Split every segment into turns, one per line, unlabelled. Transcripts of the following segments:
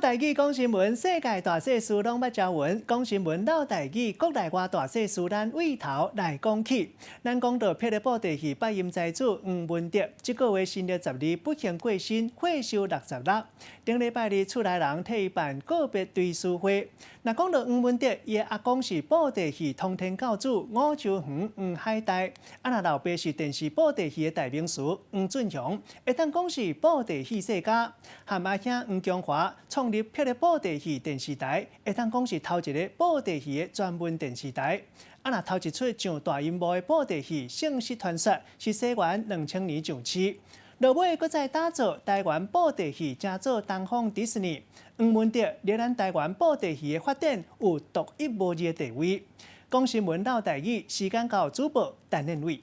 台語講新聞，世界大細事攏捌聽聞。講新聞嘮台語，國內外大細事，咱對頭來講起。咱講到霹靂布袋戲八音才子黃文德，這個月新曆12不幸過身，歲壽66。頂禮拜二，厝內人替伊辦告別追思會。若講到黃文德，伊的阿公是布袋戲通天教主五洲園黃海岱，啊若老爸是電視布袋戲的代名詞黃俊雄，會當講是布袋戲世家。和阿兄黃強華創立霹靂布袋戲電視台，會當講是頭一个布袋戲的專門電視台。啊，若頭一齣上大螢幕的布袋戲《聖屍傳說》是西元2000年上市。落尾閣再打造台灣布袋戲，成做東方迪士尼。黃文德佇咱台灣布袋戲的發展有獨一無二的地位。講新聞嘮台語，時間到主播陳建偉。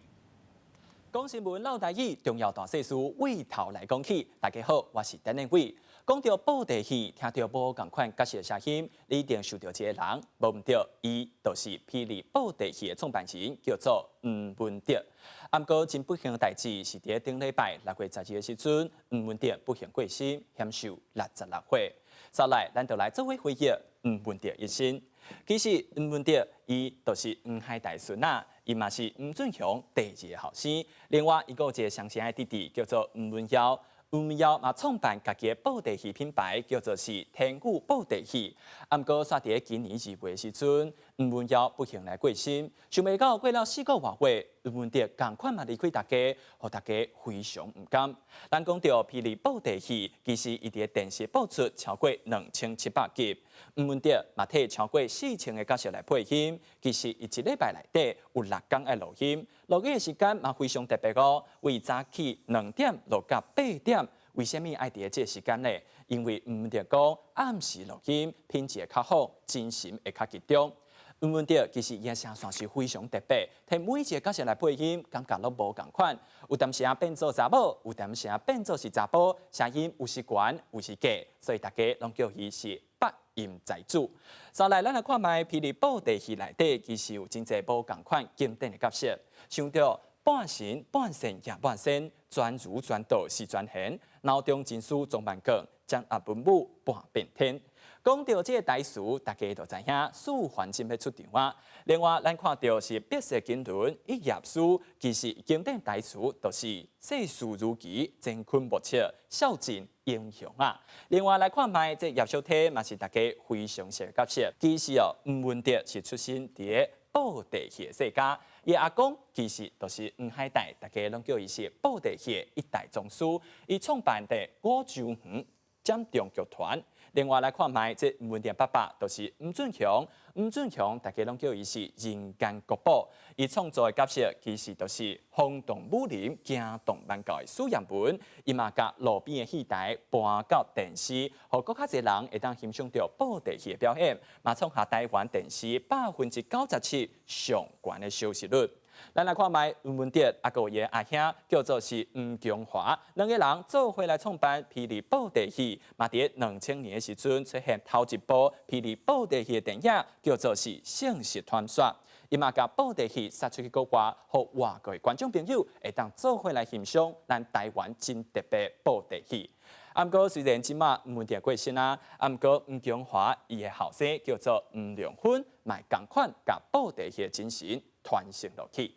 講新聞嘮台語，重要大細事對頭來講起。大家好，我是陳建偉。講到布袋戲，聽著無仝款角色聲音，你一定想著一個人，無毋對，伊就是霹靂布袋戲的創辦人，叫做黃文德。毋過真不幸的代誌是佇頂禮拜6月12的時陣，黃文德不幸過身，享壽66歲。接來，咱就來做伙回憶黃文德一生。其實黃文德伊就是黃海岱孫仔，伊嘛是黃俊雄第二个後生。另外，伊閣有一个雙生的弟弟，叫做黃文耀。黃文耀嘛創辦家己的布袋戲品牌，叫做是天宇布袋戲。毋過，煞佇今年2月的時陣，黃文耀不幸來過身。想袂到過了4個外月，黃文德仝款嘛離開大家，予大家非常毋甘。咱講著霹靂布袋戲，其實伊佇電視播出超過2700集。黃文德嘛替超過4000個角色來配音。其實伊一禮拜內底有6工愛錄音，錄音的時間嘛非常特別哦，為早起2點錄到8點。為啥物愛佇這個時間呢？因為黃文德講暗時錄音品質會較好，精神會較集中。黃文德其實伊的聲線是非常特別，替每一個角色來配音，感覺攏無仝款。有當時變做查某，有當時變做是查埔，聲音有時懸，有時低，所以大家攏叫伊是八音才子。再來，咱來看覓霹靂布袋戲內底，其實有真濟無仝款經典的角色，像著半神半聖夜半仙，全儒全道是全賢，腦中真師鍾萬鋼，掌握文武半變天。講著這个台詞，大家都知影四還神欲出場啊。另外，咱看著是白色金輪一頁書，其實經典台詞就是世事如棋，乾坤莫測，笑盡英雄啊。另外來看覓，這葉小天嘛是大家非常熟的角色。其實哦，黃文德是出身佇布袋戲的世家，伊阿公其實就是黃海岱，大家攏叫伊是布袋戲一代宗師。伊創辦的五洲園掌中劇團。另外來看覓，這黃文德爸爸就是黃俊雄，黃俊雄大家攏叫伊是人間國寶。伊創作的角色其實就是轟動武林、驚動萬教的史艷文。伊嘛共路邊的戲台搬到電視，予閣較濟人會當欣賞著布袋戲的表演，嘛創下台灣電視97%上懸的收視率。咱來看覓黃文德，啊，閣有伊的阿兄叫做是黃強華，兩个人做伙來創辦霹靂布袋戲，嘛佇2000年的時陣出現頭一部霹靂布袋戲的電影，叫做是《聖屍傳說》。伊嘛共布袋戲殺出去國外，予外國的觀眾朋友會當做伙來欣賞咱台灣真特別布袋戲。毋過雖然這馬黃文德過身啊，毋過黃強華伊的後生叫做黃良芬，嘛仝款共布袋戲的精神傳承落去。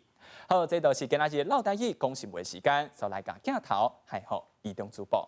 好，這就是今仔日嘮台語講新聞時間，就來共鏡頭還予移動主播。